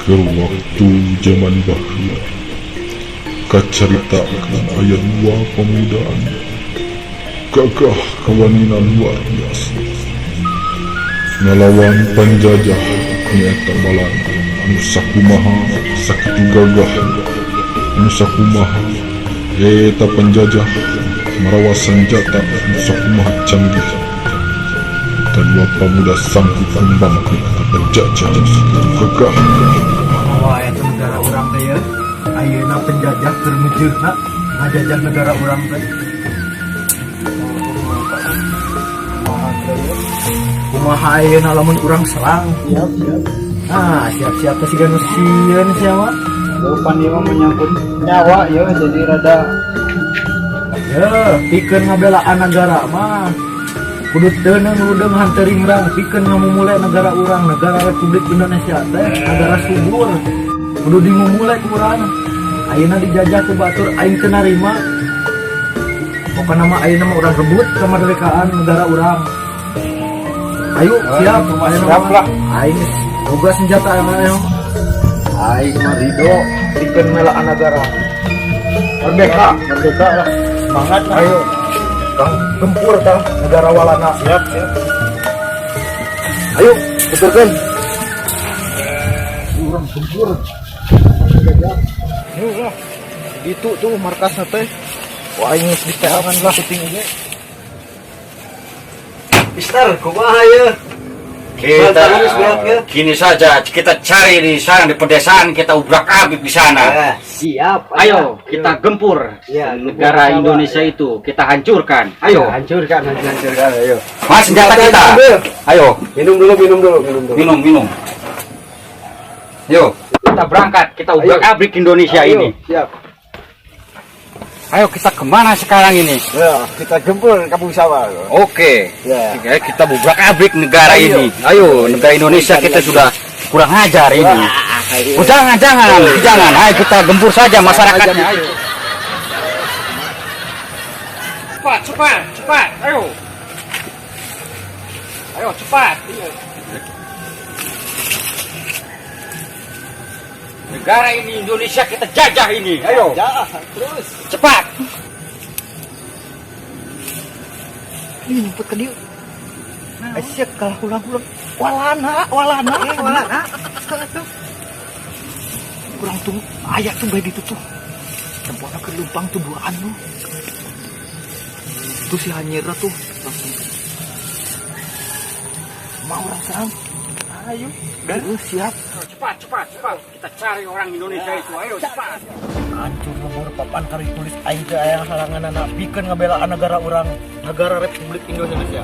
Keur waktu jaman baheula kacaritakeun aya dua pemuda anu gagah kawanina luar biasa ngalawan panjajah nyaeta Balanda anu sakumaha sakitu gagah anu sakumaha eta panjajah marawa sanjata anu sakumaha canggih eta dua pamuda sanggup ngembangkeun ka penjajah anu sakitu gagah. Wah, eta negara urang teh ya. Ayeuna penjajah keur meujeuhna ngajajah negara urang teh. Kumaha ayeuna lamun urang serang? Siap, siap. Ah, siap-siap teh siga nu sieun sia mah. Lupa nih mah menyangkut nyawa ya, jadi rada Ya, pikeun ngabelaan negara mah. Kudu teuneung rudeung hanteuring rang pikeun ngamumule negara urang, negara Republik Indonesia teh negara subur. Kudu dimumule ku urang. Ayeuna dijajah ku batur aing teu narima. Pokona mah ayeuna mah urang rebut kemerdekaan negara urang. Ayo, siap, itu mah ayeuna siap mah. lah. Aing geus boga senjata ayeuna mah. Aing mah ridho pikeun melaan negara. Merdeka, merdeka lah. Semangat lah. Ayo. Kang gempur kang negara Walanda. Siap, siap. Ayo, betulkan. Urang gempur. Lah. Itu tuh markasnya teh. Wah, ini di teangan lah syuting oge. Mister, kumaha ya? Kita Bantuan beak ya. gini saja, kita cari di sana di pedesaan, kita ubrak-abrik di sana. Siap. Ayo, kita gempur Ya, negara gempur Indonesia itu, kita hancurkan. Ayo, Hancurkan, hancurkan, ayo. mas senjata kita. Ayo, Minum dulu, minum dulu, minum dulu. minum, minum. Yuk, kita berangkat, kita ubrak-abrik Indonesia Ayo, ini. Siap. Ayo kita kemana sekarang ini? Ya, kita gempur kampung sawah. Oke, Ya. kita ubrak-abrik negara Ayo. ini. Ayo, negara Indonesia kita sudah kurang ajar ini. Ayo. Oh, jangan, jangan, jangan. Ayo kita gempur saja masyarakatnya. Ayo. Cepat, cepat, cepat. Ayo. Ayo cepat. Negara ini Indonesia kita jajah ini. Ayo. Ya, terus. Cepat. Ini nyumput ke dia. Aisyah kalah ulang-ulang. Walana, walana, walana. Sekarang tuh. Kurang tuh, ayah tuh baik itu tuh. Tempatnya ke lumpang tuh duaan lu. Tuh si Hanyira tuh langsung. Mau orang serang. Ayo. Siap. Cepat, cepat, cepat. Kita cari orang Indonesia itu. Ayo cepat. Hancur lebur papan kari tulis aing teh aya halangan anak pikeun ngabelaan negara urang, negara Republik Indonesia.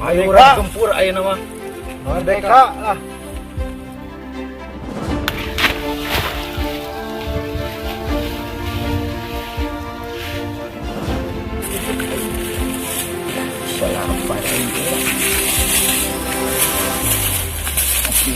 Ayo Merdeka. urang gempur ayeuna mah. Merdeka lah.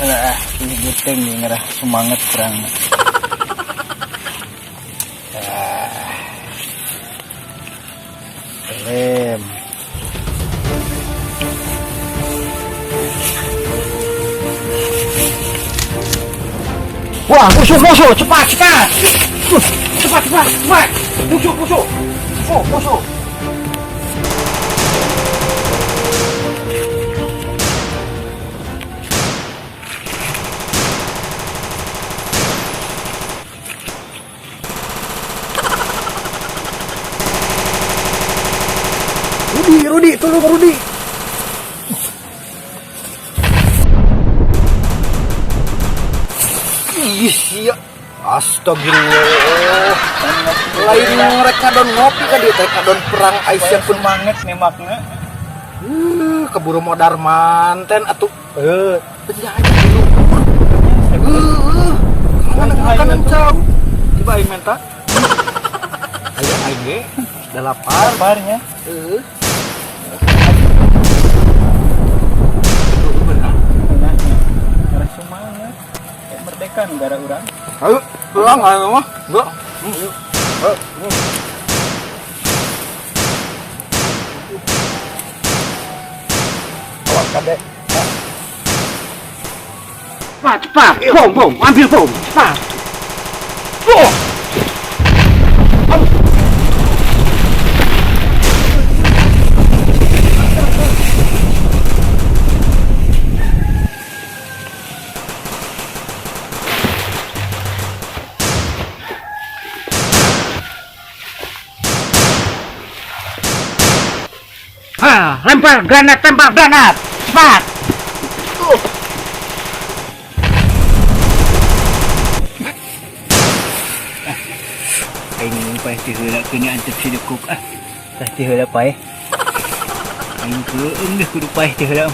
Lah, ini geteng nih ngerah semangat kurang. Lem. Wah, musuh, musuh, cepat, cepat. Cepat, cepat, cepat. Musuh, musuh. Musuh, musuh. Rudi, Rudi, tolong Rudi. Ih, sia. Astagfirullah. Lain mereka don ngopi kan dia teh kadon perang Aisyah pun Semangat nembaknya. Keburu modar manten atuh. Penjajah dulu. Mana makanan cau. Coba aing minta. Ayo aing ge. Da lapar. Laparnya. Ngerah semangat. Kayak merdeka negara urang. Ayo, pulang ayo mah. Enggak. Awas kade. Cepat, cepat. Bom, bom, ambil bom. Cepat. Oh. Ah, lempar granat, lempar granat. Cepat. Aing paeh ti heula keun antep si dekuk ah. Tah ti heula paeh. Aing keung deh kudu paeh ti heula.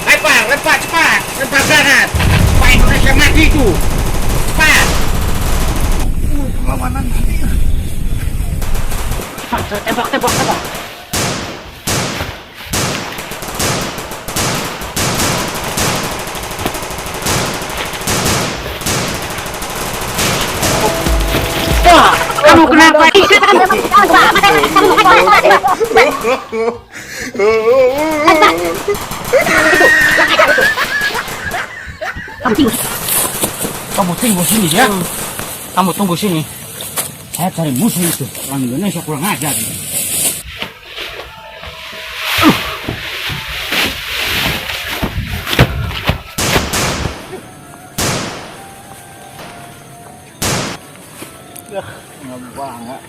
Lempar, lempar cepat, lempar granat. Supaya Indonesia mati itu. Cepat. Perlawanan tadi. Cepat, tembak, tembak, tembak. Wah, kamu kenapa? Kamu tunggu sini ya. Kamu tunggu sini. Saya cari musuh itu. Orang Indonesia kurang ajar. Ngabangga lah.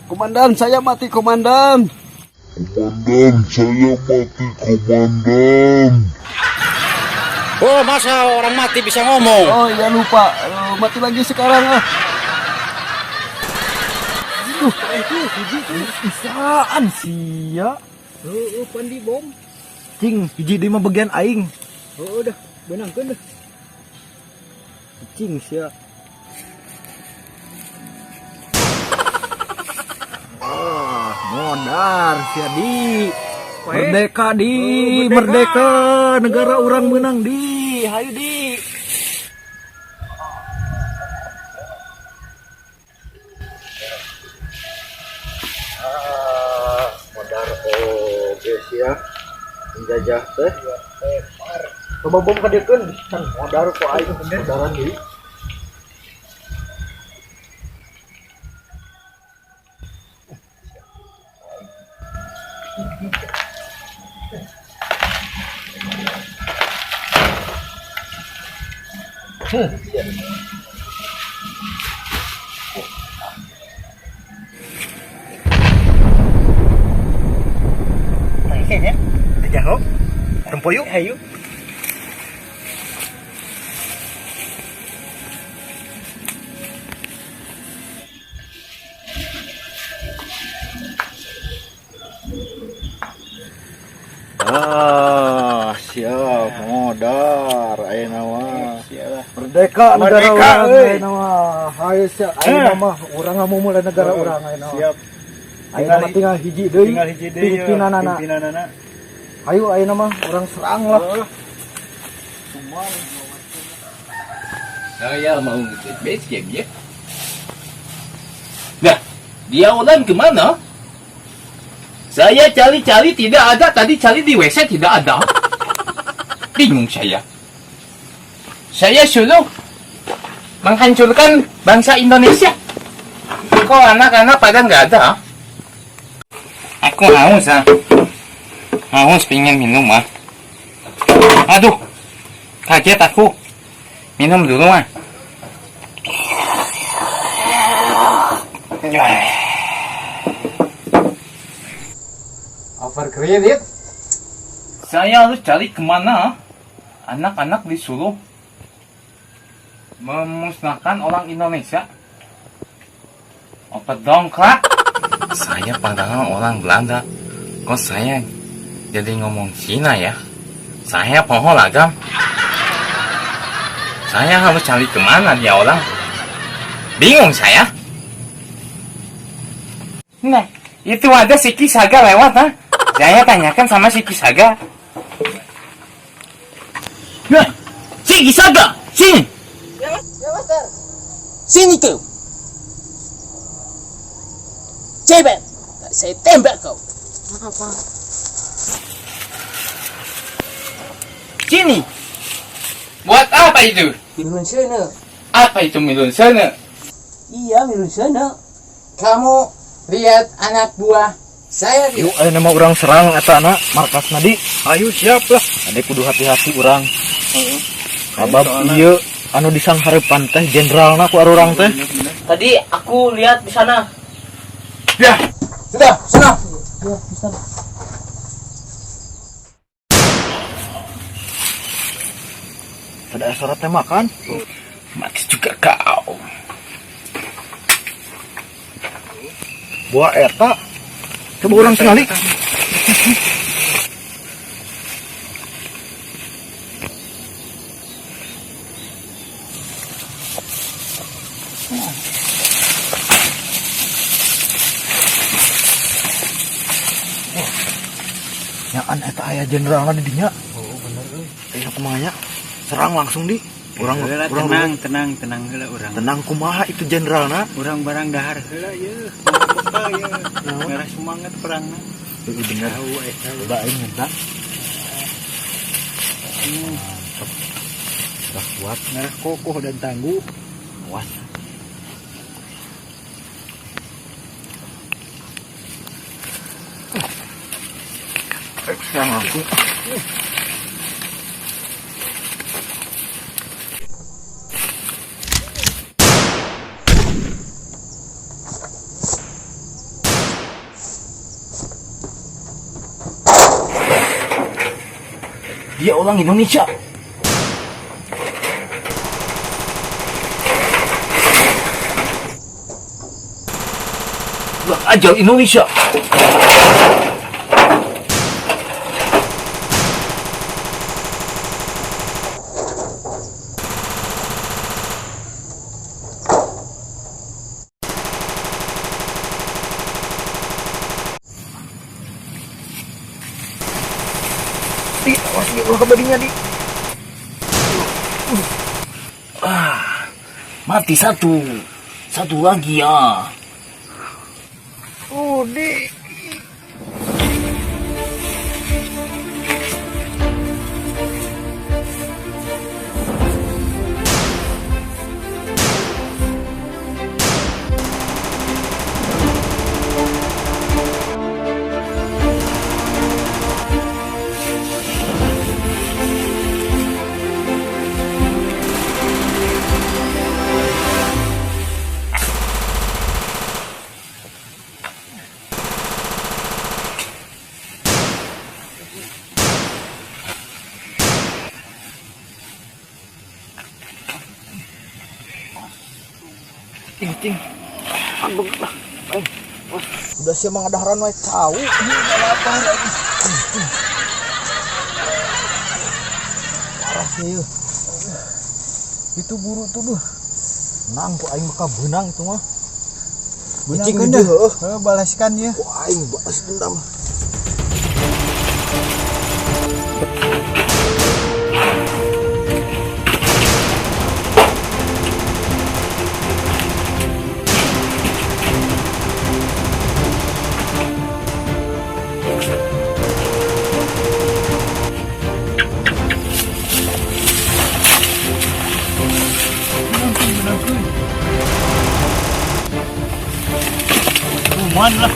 Komandan, saya mati, komandan. Komandan, saya mati, komandan. Oh, masa orang mati bisa ngomong? Oh iya lupa, mati lagi sekarang ah. Aduh, itu bisaan sia. Heeh, pandi bom. Cing, hiji deui mah bagian aing. Heeh dah, benangkeun dah. Cing sia. Wah, modar sia di. Merdeka di, merdeka, negara orang menang di, hayu di. Ah, modar oge sia. Penjajah teh. Coba bom ka dieu keun, can modar ku aing modaran deui. Kayaknya Jaho, tempo yuk. Ayo. Ah, siap modar ayeuna mah. Siap. Merdeka negara Merdeka, urang euy. ayeuna mah. Hayu sia ayeuna mah urang ngamumule negara urang ayeuna. Siap. Ayeuna mah tinggal hiji deui. Tinggal hiji deui. Pimpinanana. Pimpinanana. Hayu ayeuna mah urang serang lah. Saya mau ngecek base camp ya. Nah, dia orang kemana? Saya cari-cari tidak ada, tadi cari di WC tidak ada. Bingung saya. Saya suruh menghancurkan bangsa Indonesia. Kok anak-anak pada nggak ada? Aku haus ah. Haus pingin minum ah. Aduh, kaget aku. Minum dulu ah. Over credit. Saya harus cari kemana anak-anak disuruh memusnahkan orang Indonesia. Apa dongkrak? Saya padahal orang Belanda. Kok saya jadi ngomong Cina ya? Saya pohon lagam. Saya harus cari kemana dia orang? Bingung saya. Nah, itu ada si Kisaga lewat, ha? Saya tanyakan sama si Kisaga. Nah, si Kisaga, sini. Ya, Master. Sini kau. Cebet, saya tembak kau. Apa? Sini. Buat apa itu? Milun sana. Apa itu milun sana? Iya, milun sana. Kamu lihat anak buah saya. Yuk, ayo nama urang serang eta na markas di. Ayo siap lah. Ade kudu hati-hati urang. Sabab ieu anu disanghareupan teh jenderalna ku arurang teh. Tadi aku lihat di sana. Ya, sudah, sudah. Ya, di sana. Ada suara tembakan. Mati juga kau. Buah eta. Coba urang tingali. Nyaan eta aya jenderalna di dinya. Oh, bener euy. Ayo kumaha nya? Serang langsung di. Urang Heula, urang tenang, tenang, tenang heula urang. Tenang kumaha itu jenderalna? Urang barang dahar heula ye. Bekal ye. Ngarah semangat perangna. Itu bener. Tahu eta. Coba aing minta. Mantap. Udah kuat. Ngarah kokoh dan tangguh. Awas. Serang langsung. Dia orang Indonesia. Kurang ajar Indonesia. Di, awas di, ulah kebadinya di. Ah, mati satu. Satu lagi ya. Oh, di. Cing, cing. Aduh lah. Wah, udah siap mangadaharan wae cau. Ini lapar. Parah sih ieu. Itu buru tuh duh. Menang ku aing maka beunang itu mah. Beunang Cicing dah. heueuh. Heuh, balaskan ya. Ku aing balas dendam. Kuman lah.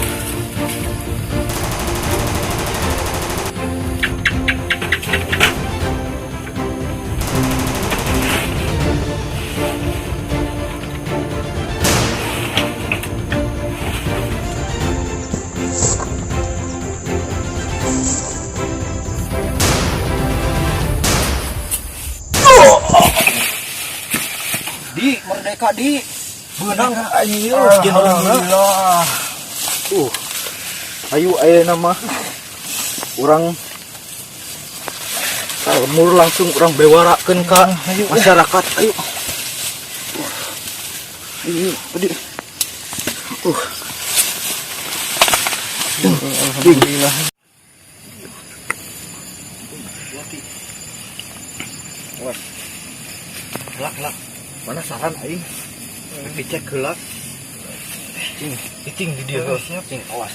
Di merdeka di. Beunang aing ieu jenderalna. Ayo ayeuna mah urang Lembur langsung urang bewarakeun ka masyarakat. Ayo. Ayo, ayo. Alhamdulillah. Awas. Lak lak. Mana saran aing? Dicek heula. Cing, cicing di dieu. Cing, awas.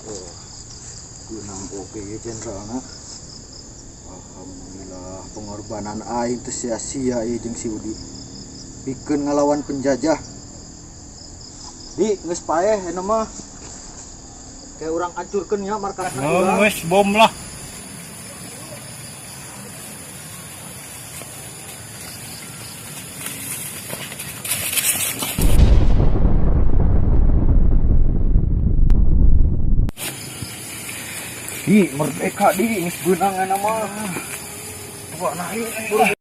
Oh, Gunang oke ya jenderalna. Alhamdulillah pengorbanan aing teu sia-sia ieu jeung si Udi. Pikeun ngalawan penjajah. Di geus paeh eta mah. Kayak urang hancurkeun ya markasna Oh, urang. wes bom lah. Di merdeka di geus beunang eta mah. Coba naik.